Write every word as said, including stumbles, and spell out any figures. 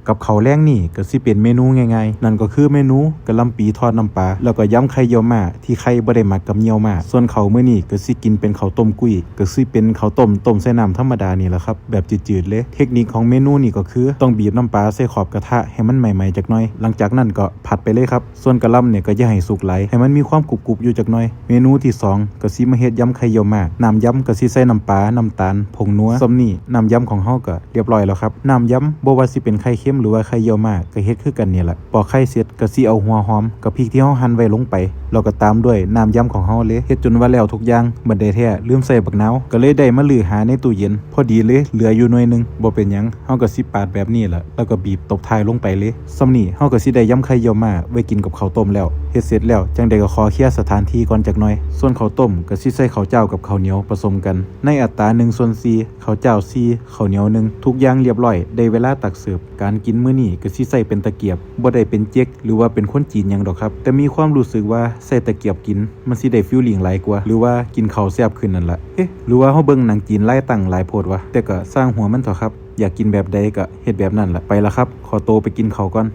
กับข้าวแลงนี่ก็สิเป็นเมนูง่ายๆ นั่นก็คือเมนูกะหล่ำปีทอดน้ำปลา แล้วก็ยำไข่เยี่ยวม้าที่ไข่บ่ได้หมักกับเยี่ยวม้า ส่วนข้าวมื้อนี้ก็สิกินเป็นข้าวต้มกุ้ย ก็สิเป็นข้าวต้มต้มใส่น้ำธรรมดานี่แหละครับ แบบจืดๆเลย เทคนิคของเมนูนี่ก็คือต้องบีบน้ำปลาใส่ขอบกระทะให้มันใหม่ๆจักหน่อย หลังจากนั้นก็ผัดไปเลยครับ ส่วนกะหล่ำเนี่ยก็อย่าให้สุกหลาย ให้มันมีความกรุบๆอยู่จักหน่อย เมนูที่สองก็สิมาเฮ็ดยำไข่เยี่ยวม้า น้ำยำก็สิใส่น้ำปลา น้ำตาล ผงนัว ส่ำนี้ น้ำยำของเฮาก็เรียบร้อยแล้วครับ น้ำยำบ่ว่าสิเป็นไข่เค็มหรือว่าไข่เยี่ยวม้าก็เฮ็ดคือกันนี่แหละ ปอกไข่เสร็จก็สิเอาหัวหอมกับพริกที่เฮาหั่นไว้ลงไป แล้วก็ตามด้วยน้ำยำของเฮาเลย เฮ็ดจนว่าแล้วทุกอย่าง บัดใดแท้ลืมใส่บักนาว ก็เลยได้มาลื้อหาในตู้เย็น พอดีเลยเหลืออยู่หน่วยหนึ่ง บ่เป็นหยัง เฮาก็สิปาดแบบนี้แหละ แล้วก็บีบตบท้ายลงไปเลย ส่ำนี้เฮาก็สิได้ยำไข่เยี่ยวม้าไว้กินกับข้าวต้มแล้ว เฮ็ดเสร็จแล้วจั่งใดก็ขอเคลียร์สถานที่ก่อนจักหน่อย ส่วนข้าวต้มก็สิใส่ข้าวเจ้ากับข้าวเหนียวผสมกัน ในอัตราหนึ่งส่วนสี่ ข้าวเจ้าสี่ ข้าวเหนียวหนึ่ง ทุกอย่างเรียบร้อย ได้เวลาตักเสิร์ฟ การกินมื้อนี้ก็สิใส่เป็นตะเกียบ บ่ได้เป็นเจ๊กหรือว่าเป็นคนจีนหยังดอกครับ แต่มีความรู้สึกว่าใส่ตะเกียบกิน มันสิได้ฟีลลิ่งหลายกว่า หรือว่ากินข้าวแซ่บขึ้นนั่นล่ะ เอ๊ะ หรือว่าเฮาเบิ่งหนังจีนหลายตั้งหลายโพดวะ แต่ก็ซ่างหัวมันเถาะครับ อยากกินแบบใดก็เฮ็ดแบบนั้นล่ะ ไปละครับ ขอโตไปกินข้าวก่อน